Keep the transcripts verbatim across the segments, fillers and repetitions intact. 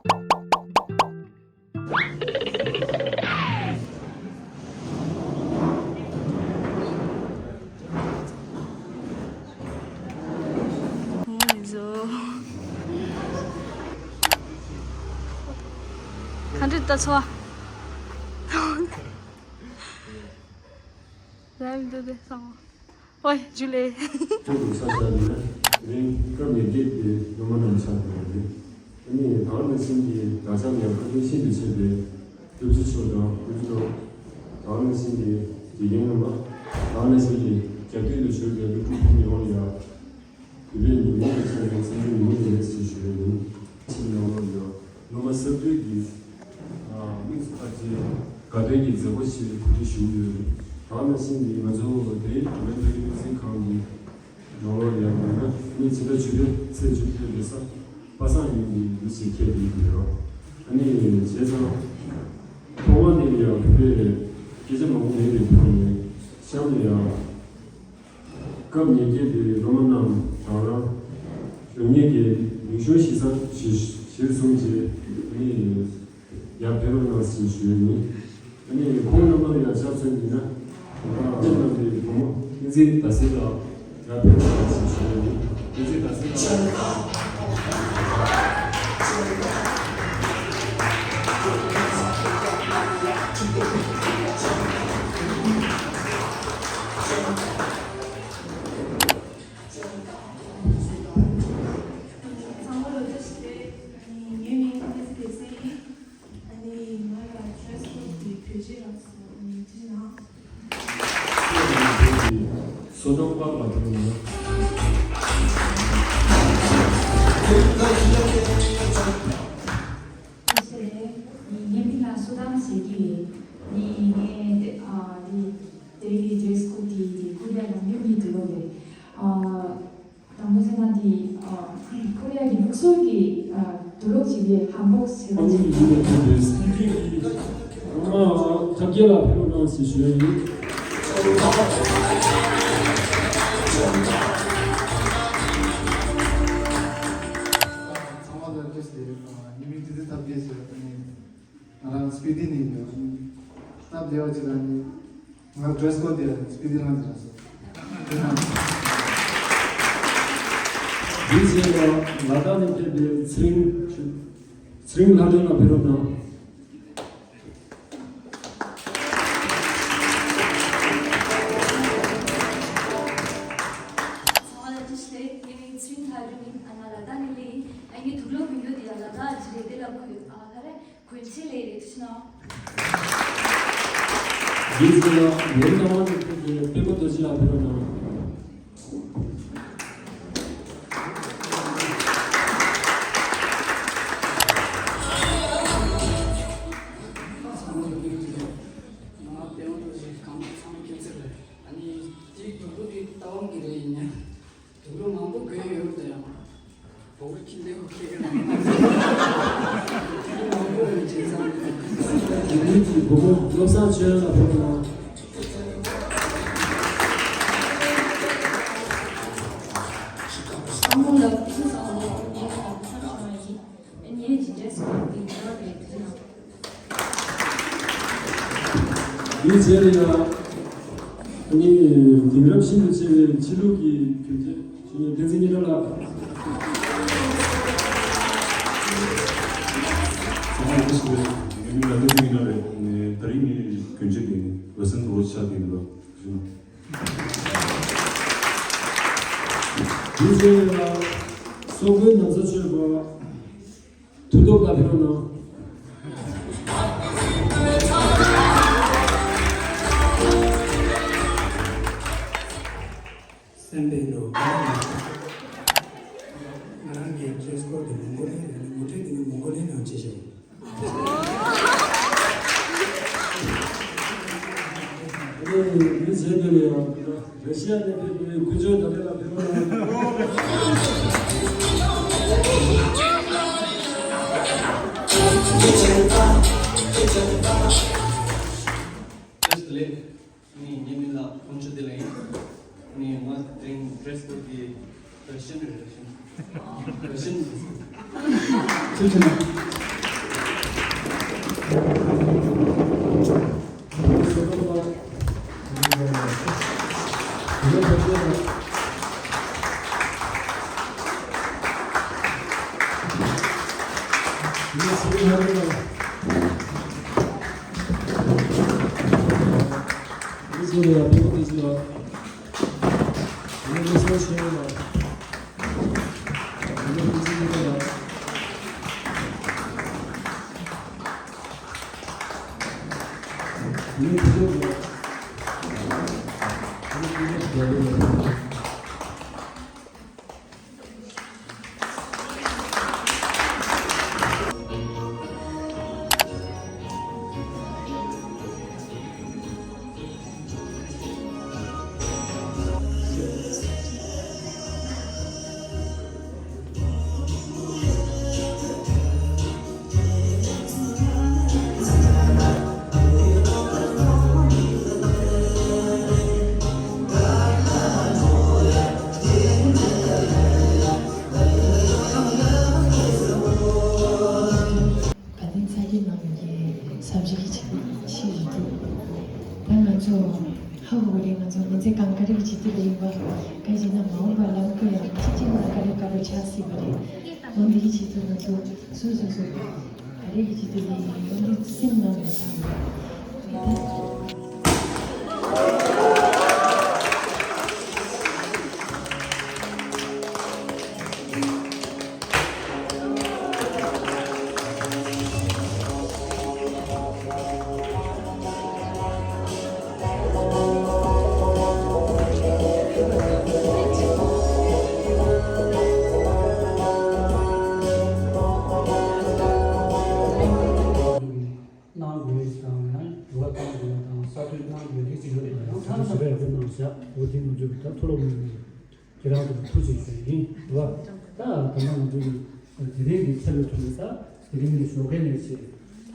ག་འདྲ་ད་ཚོ། རབ་འདུག་སྟེ་སོང་། ཨོའི་ཇུ་ལེ། ཁྱོད་ཀྱི་ས་ཆ་ནས་རིང་སྐབས་ནས་བསྡད་པའི་སློབ་མ་རྣམས་ཆགས་པ་རེད། ཨ་ནི་ད་ག་ནང་བཞིན་གྱི་དག་ཆ་ཉམས་ཁ་ཤས་ཤིན་ཏུ་ཆེ་བའི་སློབ་སྤྱི་མཆོག་དང་སློབ་སྤྱི་ལོ། ད་ག་ནང་བཞིན་གྱི་དགེ་རྒན་རྣམ་པ། ད་ག་ནང་བཞིན་གྱི་རྒྱབ་མདུན་དུ་བཞུགས་པའི་སློབ་ཕྲུག་ཕོ་མོ་ཡོངས་ལ་ཡང་། གུས་པས་ཉིན་མོ་དང་མཚན་པའི་མཚན་ལུས་ཉིན་མོ་ནས་ཞེས་ཞུ་བའི་ཉིན། ཕྱིན་ནང་ལོགས་ཡང་སློབ་མ་གསར་གཏོད་ཀྱི་དམིགས་སུ་བཀར་ཏེ་དགའ་སྟོན་གྱི་མཛད་སྒོ་ཞིག་གོ་སྒྲིག་ཞུས་ཡོད། ད་ག་ནང་བཞིན་གྱི་ང་ཚོ་དེ་རིང་བོད་པའི་མཐོ་རིམ་སློབ་འཛིན་ཁང་གི་ནང་ལོགས་ཡང་ཡིན་ན་ཉིན་ཕྱི་ཟླ་བཅུ་པའི་ཚེས་བཅུ་བདུན་རེས་གཟའ་པ་སངས་ཉིན་གྱི་ཉིན་ཞིག་འཁེལ་ཡོད་ཀྱི་ཡོད། ཨ་ནི་བྱས་ཙང་ཐོག་མ་དེ་ཡང་བོད་པའི་སྐད་ཆ་མང་པོ་མེད་པའི་ཐོག་ནས་གཤམ་ལ་ཡང་། སྐབས་ཉེར་བརྒྱད་པའི་སློབ་མ་རྣམས་རང་རང་རང་ཉིད་ཀྱི་མིང་གཞུང་གཞིར་བཟུང་གཞིར་བཟུང་བྱས་ནས་ཡར་ཕེབས་རོགས་གནང་ཞེས་ཞུ་ཡི་ཡིན། ཨ་ནི་ཁོང་རྣམ་པ་ལ་ཡང་ཆ་མཚོན་ཡིན་ན། ད་ལྟ་རྣམ་པའི་བུ་མོ་བསྟན་འཛིན་ཟླ་གསལ་ལགས་ཡར་ཕེབས་རོགས་གནང་ཞེས་ཞུ་ཡི་ཡིན། བསྟན་འཛིན་ཟླ་གསལ་ལགས། ཚང་མ་ལ་བཀྲ་ཤིས་བདེ་ལེགས། ཨ་ནི་ངའི་མིང་བསྟན་འཛིན་བདེ་གསལ་ཡིན། ཨ་ནི་ང་ལ་ཌི་རེ་སི་ཀོཌ་དེ་བེད་སྤྱོད་རག་སོང་། ཨ་ནི་འདི་ན། བསོད་ནམས་དཔལ་ལ་ཐུག་ན། ངའི་མིང་ལ་བསོད་ནམས་ཟེར་གྱི་ཡོད། ནི་ངའི་དེ་ཨ་དེ་དེ་རིང་གི་ཌི་རེ་སི་ཀོཌ་དེ་དེ་ཀོ་རི་ཡ་ནང་ཡོད་མི་དུ་ལོ་རེད། ཨ། དང་པོ་ཟེར་ན་དེ་ཨ་ཀོ་རི་ཡ་གི་ལུགས་སྲོལ་གྱི་ཨ་དུག་སློག་ཅིག་རེད། ཧན་བོག་ཟེར་བ་ཅིག་ཨ་ནི་ཡིན་པའི་ཐོག་ནས་སྤུན་མཆེད་ཀྱི་ཨ་ཐབས་མཁས་ལ་ཕེབས་རོགས་གནང་ཞེས་ཞུ་ཡི་ཡིན། ཚང་མ་ལ་བཀྲ་ཤིས་བདེ་ལེགས། ཨ་ངའི་མིང་བསྟན་འཛིན་ཐབས་མཁས་ཟེར། ཨ་ནི་ང་རང་སྤི་ཏི་ནས་ཡིན། སྟབས་བདེ་བ་ཅིག་ལ་ནི་ང་ཌི་རེ་སི་ཀོཌ་དེ་སྤི་ཏི་རང་ཅིག་རག་སོང་། དེའི་རྗེས་ལ་ལ་དྭགས་ནས་ཕེབས་པའི་ཚེ་རིང་། ཚེ་རིང་ལྷ་སྒྲོན་ལགས་ཕེབས་རོགས་གནང་། ཚང་མ་ལ་བཀྲ་ཤིས་བདེ་ལེགས། ངའི་མིང་ཚེ་རིང་ལྷ་སྒྲོན་ཡིན། ཨ་ང་ལ་དྭགས་ནས་སླེབས་ཡིན། ཨ་ངའི་དུག་སློག་གི་ཡུལ་དེ་ཡང་ལ་དྭགས་ཅིག་རེད། དེ་ལ་ཁོས་ཨ་ག་རེ། དགོན་ཆེན་ལས་རེད་ཤི་ན། འདིའི་རྗེས་ལ་ཡུལ་རྣམ་དབང་དུ་ཕེབས་པའི་དཔལ་པོ་རྡོ་རྗེ་ལགས་ཕེབས་རོགས་གནང་། ང་དཔལ་པོ་རྡོ་རྗེ་གང་ཚང་མ་སྐྱེ་ཚེ་རེད། ཨ་ནི་དེའི་དུག་སློག་དེ་ལྟ་བམ་གི་རེད་ཡིན་ན། དུག་སློག་མང་པོ་གོན་ཡོད་ད་ཡང་། བོག་ཁྱི་ལེགས་པོ་ཁྱེར་གི་རེད། དུག་སློག་མང་པོ་ཡོད་བྱས་ཙང་། དེ་རིང་གི་བུ་མོ་བློ་བཟང་ཆོས་ལ་ཕེབས་གནང་། ཚང་མ་ལ་སྐུ་གཟུགས་བཟང་པོ། ངའི་ཁ་ཁ་ཁ་ཡིན། ངའི་ཇི་འདྲ་སོང་དེ་འདྲ་རེད་དེ་ན། དེའི་རྗེས་ལ་ཡང་ཨ་ནི་དེང་རབས་ཤིན་ཏུ་ཆེ་བའི་ཕྱི་ལུགས་ཀྱི་གྱོན་ཆས་ཞུ་མཁན་བསྟན་འཛིན་ཉི་ཟླ་ལགས། ཚང་མ་བཀྲ་ཤིས་བདེ་ལེགས། ངའི་མིང་ལ་བསྟན་འཛིན་ཉི་ཟླ་རེད། ད་རིང་ངའི་གྱོན་ཆས་དེ་ནི་འོད་ཟེར་དུ་རོ་ཆགས་ཀྱི་འདུག་ལ། དེའི་རྗེས་ལ་སོག་པོའི་ན་བཟའ་མཆོད་པ། མཐུ་སྟོབས་ལ་ཕེབས་རོགས་གནང་། སེམས་པའི་ནོར་བུ། ང་རང་གི་ཌི་རེ་སི་ཀོཌ་དེ་མོང་གོ་ལི་ཡ་རེད། ངོ་སྤྲོད་དེ་ནི་མོང་གོ་ལི་ཡ་ནང་བྱེད་ཤོག། ཨ་ནི་མི་གཞན་དག་ལ་ཡང་ར་ཤི་ཡ་ནས་ཕེབས་པའི་ཀུན་སྤྱོད་ཟླ་བྲལ་ལགས་ཕེབས་རོགས་གནང་། བཀྲ་ཤིས་བདེ་ལེགས། ངའི་མིང་ལ་དཀོན་མཆོག་བདེ་ལེགས་ཡིན། ནི་ང་དེ་རིང་ཌི་རེ་སི་ཀོཌ་དེ་ཕེ་ཤན་རེད། ཕེ་ཤན། ཕེ་ཤན། ཐུགས་རྗེ་གནང་། བ་དན་ཚ་རྒྱལ་ནང་གི་ས་བཞི་གི་ཆེད་ཤེས་རེད་འདུག་ད་ང་ཚོ་ཧ་གོ་གི་རེད། ང་ཚོ་མི་ཚེ་གང་ག་རེ་གི་བྱེད་དུས་ལ་ཡིན་པ་ག་ཅིག་ན་མ་འོངས་པ་ལམ་ཁ་ཡང་ཅི་ཅི་ན་ག་རེ་དཀའ་པོ་ཆགས་སྲིད་པ་རེད། འོ་འདི་གི་ཆེད་དུ་ང་ཚོ་སོ་སོ་སོ་ག་རེ་གི་བྱེད་དུས་ལ་ཡིན་འོ་འདི་སེམས་ནང་ལ་བསམ་རེད། གནང་དགོས་དང་ཡང་འགྱུར་བ་གཏོང་དགོས་དང་གསར་གཏོད་གནང་དགོས་དེ་ཅིག་ཡོད་པ་ཡང་ཐང་ཆ་ཞེ་དྲག་ཡག་པོ་གནང་བཞག་འོ་དེ་ང་ཚོས་ད་མཐོ་སློབ་ནས་ཁྱེད་རང་ཚོ་ལ་ཐུགས་རྗེ་ཆེ་ཡིན་འདུག་བ། ད་ད་ལྟ་ང་ཚོ་གི་དེ་རིང་གི་ཚེ་ལོ་ཐོན་ས་དེ་རིང་གི་ཞོགས་ཀས་ནས་བྱས་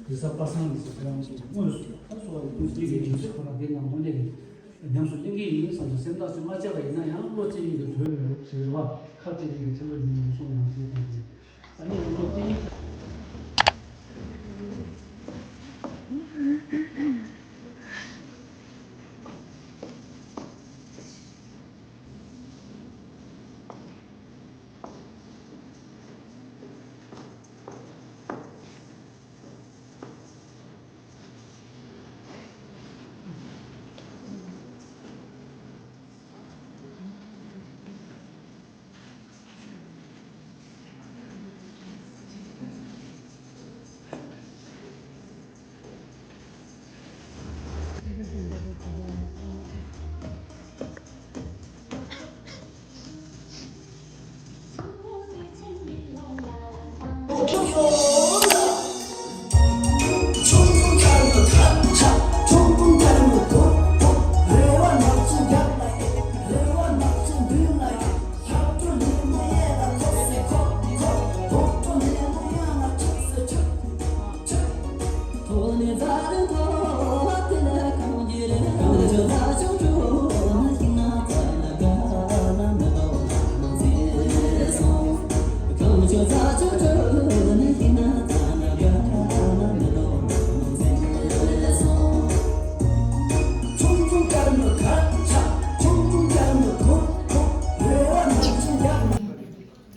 རེས་གཟའ་པ་སངས་ནས་བྱས་ཁྱེད་རང་ཚོ་དངོས་སུ་ད་གསོ་བ་རིག་པའི་རྗེས་ཀྱི་ཡིན་ཚོད་ཁོ་རང་དེ་ནང་དོན་ལས་ཉམས་སུ་ལེན་གྱི་ཡིན་བསམ་ཚུལ་སེམས་ཐག་ཅིག་མ་བཅད་པ་ཡིན་ན་ཡང་བློ་གཅིག་གཉིས་ཀྱི་གྲོས་ལས་རོགས་བྱེད་རེད་བ། ཁ་གཅིག་གཉིས་ཀྱི་ཚེ་ལོ་ཉིན་མོ་སོང་ཡང་ཚེ་དང་དེ།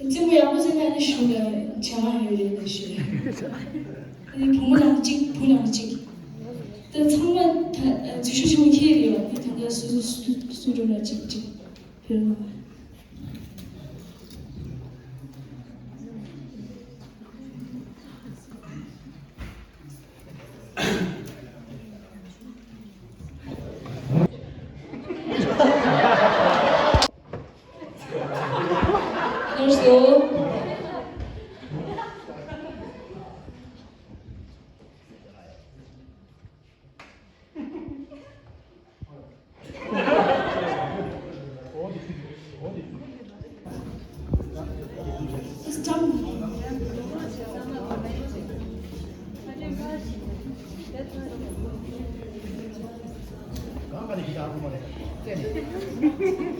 རྩེད་མོ་ཡག་པོ་རྩེ་ན་ནི་གཞུང་ལ་བྱ་བ་ཡོད་རེད་ལ་ཞུ། ཨ་ནི་བུ་མོ་རང་གཅིག་བུ་རང་གཅིག་ད་ཚང་མ་ད་འཛུལ་ཞུགས་ཆེན་མོ་ཁྱེད་རེད་བ། ད་ད་སོ་སོ་སོ་སོ་སྒྲུབ་ལ་གཅིག་གཅིག་ཕེབས་རོགས།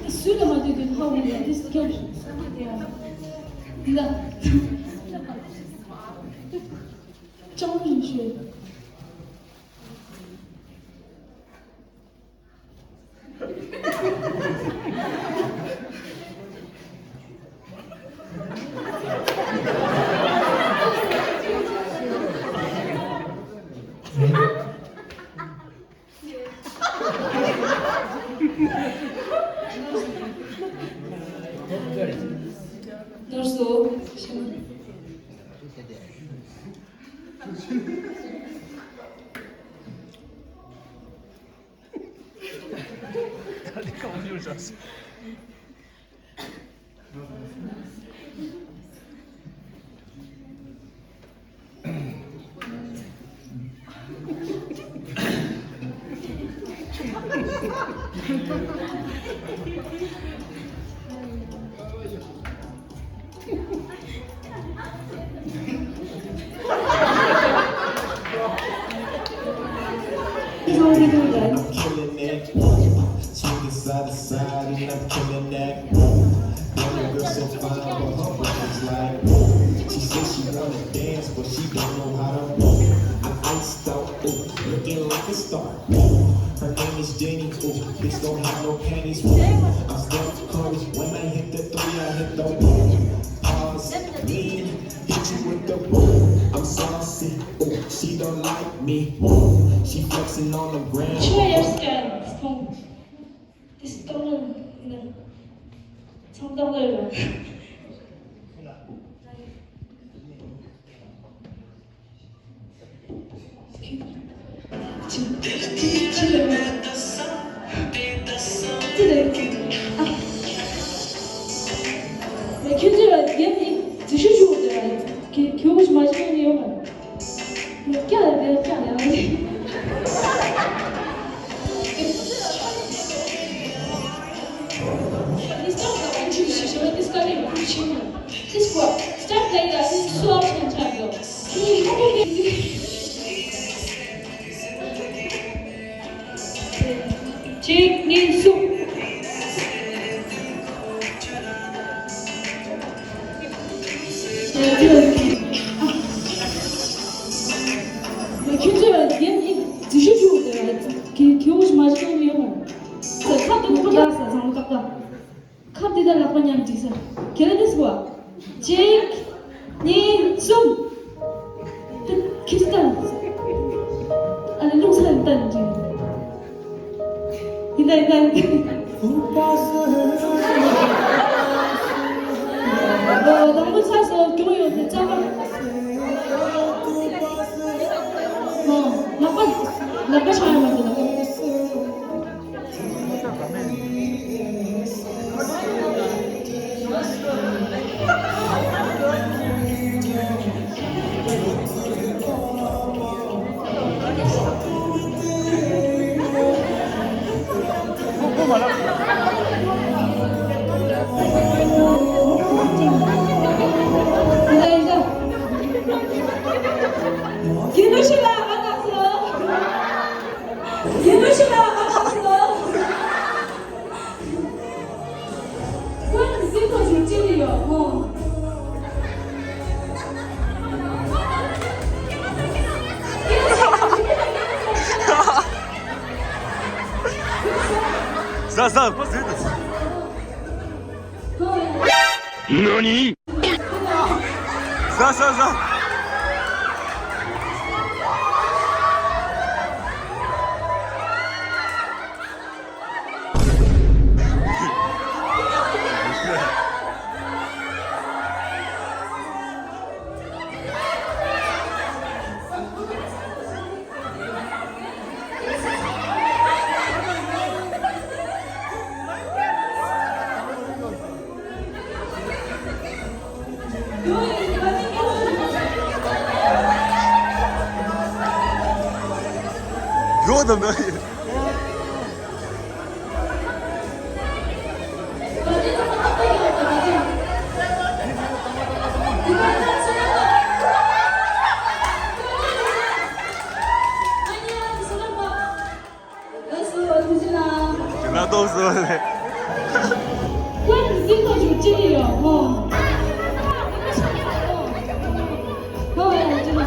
སུས་ལ་མ་ལྟོས་ཏེ་ཧ་འོང་ཡ་དེ་སྐྱབས་འདི་ལ་ལྕང་མོ་རིང་ཤོས། Swinging side to side and I'm killing that. Damn, the girl so fine, but her breath is like. She says she wanna dance, but she don't know how to move. I'm iced out, ooh, looking like a star. Her name is Jenny, ooh, bitch don't have no panties. I'm Steph Curry, when I hit the three, I hit the one. Pause, lean, hit you with the boom. I'm saucy, ooh, she don't like me. She flexing on the ground. Sure, you're scared. This is Tongan, you know. Tongan. ཁྱོད་ཚོས་རྒྱབ་ནས་འཛུལ་ཞུགས་བྱུང་བ་དེ་ར། ཁྱོད་ཁྱོད་ཀྱིས་མ་བྱུང་ནི་ཡོད་མ་རེད། ཀྱང་ལ་དེ་ཀྱང་ལ་ཡང་རེད། Stop the introduction of this guy in Kuching. This what? Stop like that. This is so hard to handle. གཅིག་གཉིས། གསུམ། ཁྱོད་ཚོས་རྒྱབ་ནས་འཛུལ་ཞུགས་བྱུང་བ་དེ་ར། ཁྱོད་ཁྱོད་ཀྱིས་མ་བྱུང་ནི་ཡོད་མ་རེད། ཁ་དེ་ཁོ་ལ་ས་ཚང་མ་ཏག་ཏག་ཁ་འདི་དང་ལག་པ་མཉམ་བསྒྲིགས་ས། ཁྱེད་རང་ནི་སུ་བ། གཅིག་གཉིས། གསུམ། ཏི་ཁིར་ཏན། ཨ་ནི་ལུག་ས་ཏན་འདྲི། ཡིན་ད་ཡིན་ད། ཨོ་དང་པོ་ཚ་སོ་གྱོང་ཡོད་དེ་རྩ་བ། ཨོ་ལག་པ་ལག་པ་ཆག་ཡོད་མ་རེད་ལག་པ། རྒན་ལགས་ཤི་ལ་ང་ལགས་སོ། རྒན་ལགས་ཤི་ལ་ང་ལགས་སོ། ཁོང་གི་སེམས་ཐག་ཆོད་ཅི་ལ་ཡོད་ཁོང་། ཟ་ཟ་ཁོ་ཟིན་ཏེ། ཁོང་། ནོ་ནི། ཟ་ཟ་ཟ། ཡོད་དམ་ན། ལགས་སོ། ཐུགས་རྗེ་གནང་། ང་ཏོག་སོ་ལེ། ཁོང་གི་སེམས་ཐག་ཆོད་ཅི་ལ་ཡོད་ཁོང་། ཁོང་ཡང་ཅི་ལ།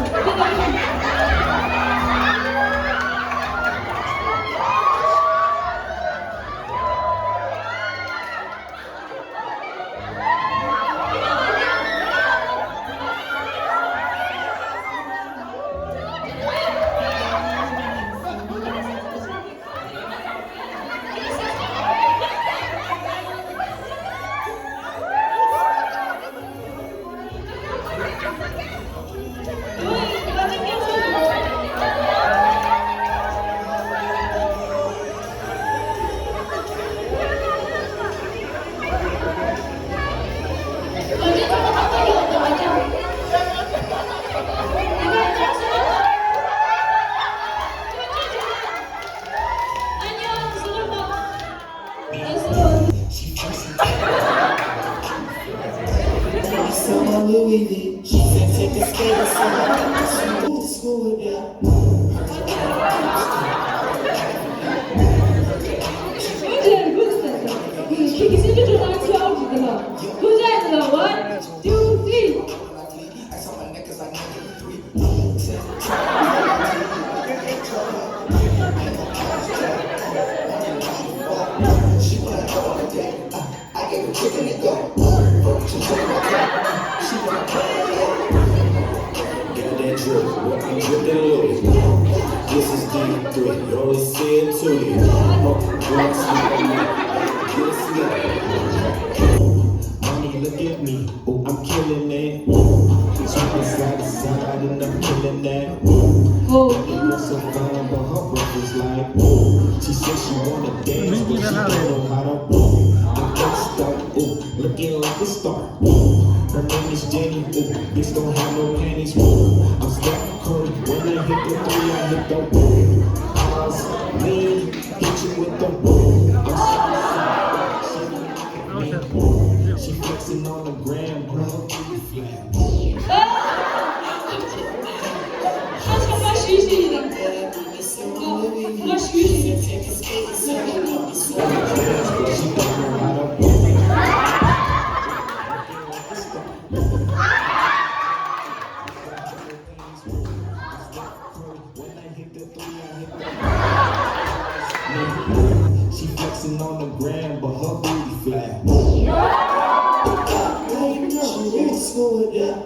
This is D three, you always say it to me. Oh, you ask me, I'm like, yes, yeah. Mommy, look at me. Oh, I'm killing it. Ooh, side to side to side, and I'm killing that. Ooh, it was so fine, but her breath is like, ooh. She said she wanna dance, but she don't know how to. Ooh, I'm gangsta. Ooh, looking like a star. Ooh, her name is Jenny. Ooh, bitch don't have no panties. Ooh, I'm Steph Curry. When I hit the three, I hit the. Ooh, eyes, lean, hit you with the. Ooh, I'm so. She flexing on the gram, bro. She flexing on the gram, but her booty flat. She wants to it, yeah.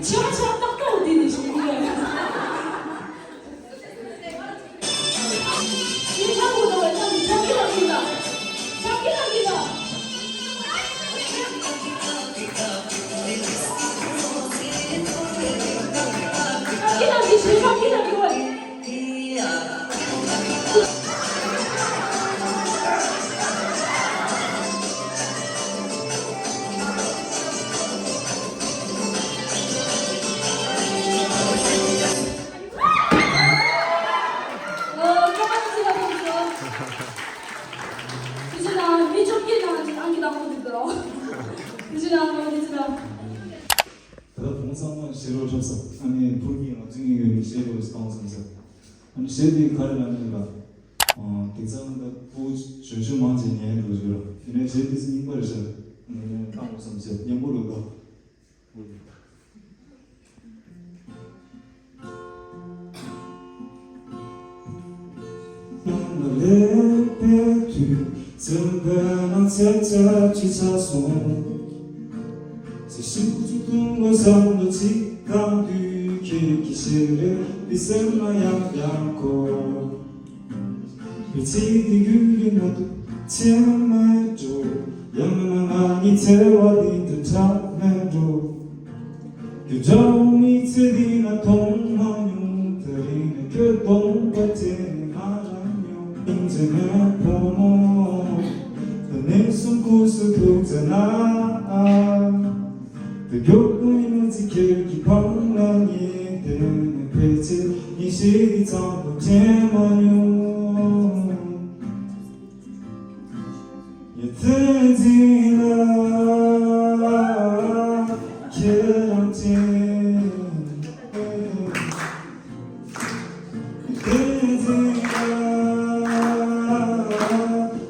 ཆ་ཆ་ཏག་ཏག་འདི་ནས་བྱུང་གི་རེད། ངས་ཧ་གོ་ད་བ་ཅང་ཆ་གི་ལ་གི་ད། ཆ་གི་ལ་གི་ད། ཆ་གི་ལ་གི་ཞེས་ཆ་གི་ལ་གི་བ། ད་ལྟ་བུ་མོ་ཚང་མ་ཤེས་རོགས་འཁྲབ་ས། ཨ་ནི་བུ་གཉིས་ང་ཚོ་གཉིས་ཡོད་ནི་ཤེས་རོགས་བཏང་བསམ་ས། ཨ་ནི་གཞས་དེ་ག་རེ་ལབ་ནས་ལ། དེང་སང་ད་བུ་གཞོན་གཞོན་མང་ཆེ་ཉན་འགྲོ་རྒྱུ་ར། དེ་ནས་གཞས་དེ་རྙིང་པ་རེད་ཤག་ངས་བཏང་བསམ་ས་སྙན་པོ་རེད་ད། ལས་པའི་དུས་སེམས་པའི་ནང་ཚེ་ཚད་ཅི་ཆགས་སོང་། ཚེ་ཞིག་ཚུར་ཐུང་བའི་བསམ་བློ་ཅིག་བཏང་དུས་ཁྱེད་ཀྱི་ཞལ་རས་འདི་སེམས་ལ་ཡང་ཡང་འཁོར། བའི་ཚིག་འདི་རྒྱུན་རིང་མ་གཏོགས་ཆད་མེད་འགྲོ། ཡང་ན་ང་གཉིས་འཚེ་བ་འདི་འདྲ་དྲག་མེད་འགྲོ། རྒྱུ་འབྲས་མི་ཚེ་འདི་ན་མཐོང་མ་མྱོང་། དེ་རིང་ནས་ཁྱོད་སྟོང་པ་དེ་ནི་ང་རང་མྱོང་། སྙིང་རྗེ་མེད་བུ་མོ། ད་ནས་བཟུང་སྐུ་གཟུགས་ཐུག་ཙ་ན། ད་མགྱོགས་པོ་ཡིན་ཚེ་ཁྱེད་ཀྱི་ཕང་ལ་ཉེ་དེ་ནས་ཕལ་ཆེར་ངས་ཤེས་ཀྱི་ཙམ་དུ་དྲན་མ་མྱོང་། ཡ་བསྟན་འཛིན་ལགས་ཁྱེད་རང་དྲན། ཡ་བསྟན་འཛིན་ལགས་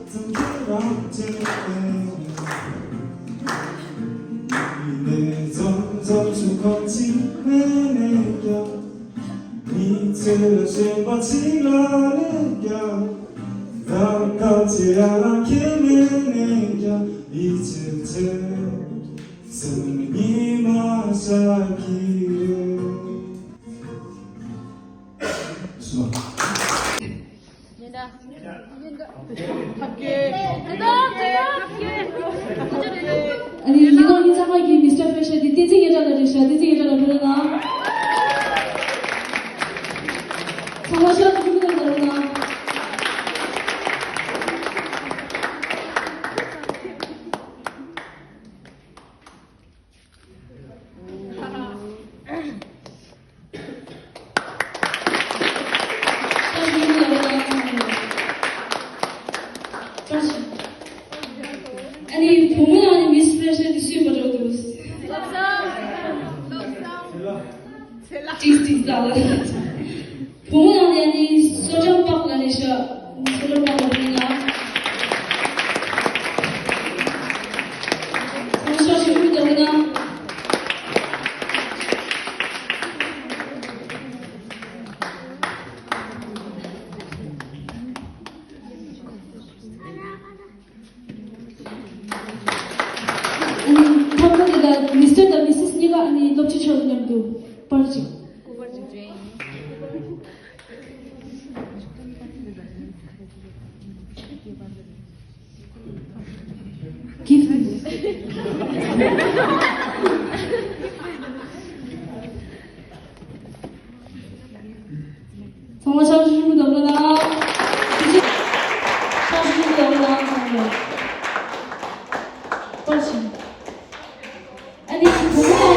ཙམ་ཁྱེད་རང་དྲན། ཡིན་ནས་འཛོམས་འཛོམས་སུ་གང་ཅི་མེད་ནས་ཀྱང་། མི་ཚེ་ལ་ཞེན་པ་ཅི་ལ་ལས་ཀྱང་། ད་ལྟ་ཚེ་ཡར་ལངས་ཁྱེད་མེད་ནས་ཀྱང་། ཡིད་ཆེས་ཆེ་སེམས་ཉི་མ་ཤར་གྱི་རེད། ཉེན་བརྡ། ཉེན་བརྡ། ཉེན་བརྡ། ཨ་ནི་ཉིན་གུང་ཉིན་ཚང་མ་གི་མི་སི་ཊར་ཕེ་ཤར་དེ་བསྟན་འཛིན་ཉེན་བརྡ་ལ་རེད་ཤག་བསྟན་འཛིན་ཉེན་བརྡ་ལ་ཕེབས་རོགས་གནང་། ཚང་མ་ཤར་དུ་ཕེབས་རོགས་གནང་། ཨ་ནི་བུ་མོ་ཡང་ནི་མི་སི་ཕེ་ཤར་དེ་སུས་འབོད་འགྲོ་འདུག་ཅིག་ཅིག་ལ་ལ། བུ་མོ་ཡང་ཡང་ནི་བསོད་ནམས་དཔལ་ལགས་རེད་ཤག་བསོད་ནམས་དཔལ་ལགས་རེད་ན། ཁོང་ཤོག་ཞུ་གི་འདུག་ན། ཨ་ནི་མཐའ་མ་དེ་ལ་མི་སི་ཊར་དང་མི་སི་སི་གཉིས་ཀ་ཨ་ནི་སློབ་ཕྲུག་ཚོ་མཉམ་དུ་པར་ཅིག་གིཕ་ཊི། ཚང་མ་ཕྱག་ཞུ་ཞུ་མི་འདུག་ལ་ན། ཕྱག་ཞུ་ཞུ་མི་འདུག་ལ་ན། ཚང་མ་པར་ཞིག་ཨ་ནི་བུ་མོ།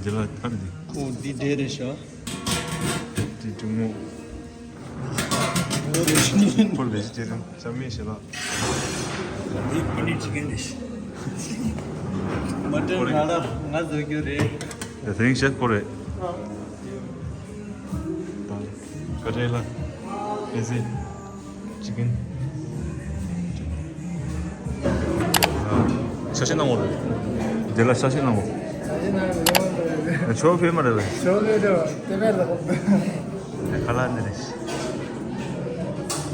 འདི་ལ་ཁ་རེ་འདི། ཁོ་འདི་འདྲེ་རེད་ཤག་འདི་འབྲི་མོ། ཁོ་ལ་བེ་ཇི་ཊེ་རི་ཡན་ཆ་མེད་ཤེ་ལ། འདི་པ་ནི་ཅི་ཀན་རེད་ཤག་མ་ཏྲན་ང་ལ་ང་བཟོ་རྒྱུ་རེད། དེ་རིང་ཤེ་ཁོ་རེད། ད་ག་རེ་ལ། ཨེ་ཟེ། ཅི་ཀན། ཤ་ཤེ་ནང་འོ་རེད། དེ་ལ་ཤ་ཤེ་ནང་འོ། ཆོ་ཕེ་མ་རེད་པས། ཆོ་ཕེ་རེད་པ། དེ་བས་ལ། ཁ་ལག་འདི་རེད།